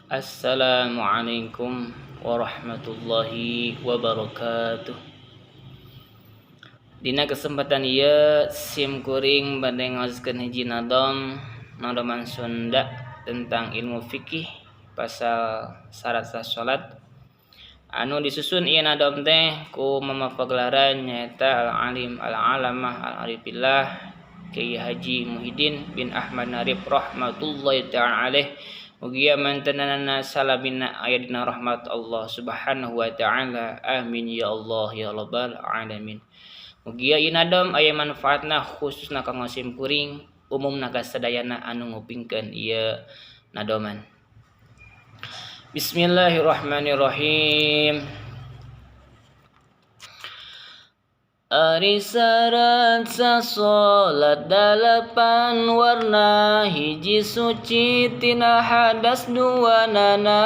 Assalamualaikum warahmatullahi wabarakatuh. Dina kesempatan ieu sim kuring bade ngaoskeun hiji nadom, nadoman Sunda tentang ilmu fikih, pasal syarat sah salat, anu disusun ieu nadom teh ku mama pagelaran nyaeta Al Alim Al Alamah Al Arifillah Kiai Haji Muhyiddin bin Ahmad Narif rahmatullahi ta'ala alaih. Mugia mantenanana salamina aya dina rahmat Allah Subhanahu wa taala. Amin ya Allah ya rabbal alamin. Mugia ieu nadom aya manfaatna, khususna kanggo sim kuring, umumna ka sadayana anu ngupingkeun ieu nadoman. Bismillahirrahmanirrahim. Ari syarat sasolat dalapan warna, hiji suci tina hadas dua nana,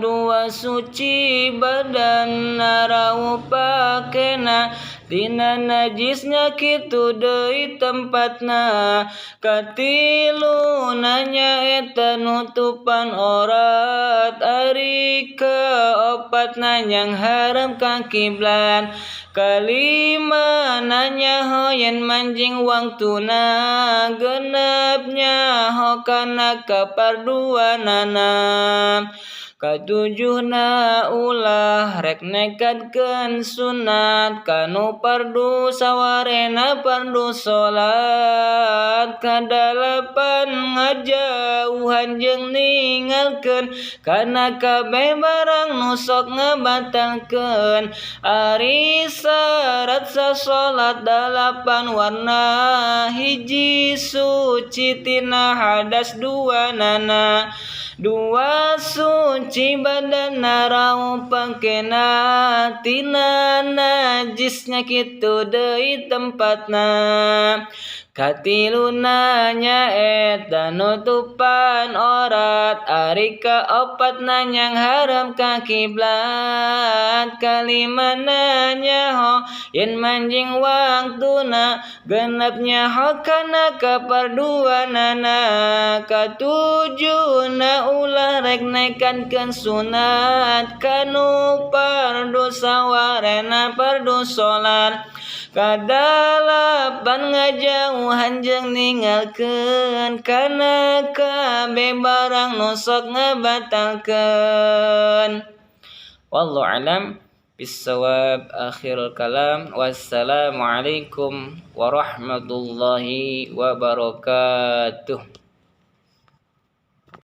dua suci badan rauh pakena tina najisnya, kitu deui tempatna. Katilu nanya eta nutupan aurat, ari kaopatna yang haram ka kiblat, kalima nanya hoyen manjing waktuna, genepnya hokana kaparduanana, katujuhna ulah rek nekadkeun sunat kanu pardu sawarehna pardu salat, kadalapan ngajauhan jeung ninggalkeun kana kabeh barang nu sok ngabatalkeun. Ari syarat sasolat dalapan warna, hiji suci tina hadas dua nana, dua suci badan rauh pakena tina najisnya, kitu deui tempatna, katiluna nyaeta nutupan aurat, ari kaopatna yang haram ka kiblat, kalimana nyaho yen manjing waktuna, genepnya hokana kaparduanana, katujuna ulah rek nekadkeun sunat kanu pardu sawarehna pardu salat, kadalapan ngajauhan jeung ninggalkeun kana kabeh barang nu sok ngabatalkeun. Wallahu alam bissawab. Akhirul kalam, wassalamualaikum warahmatullahi wabarakatuh.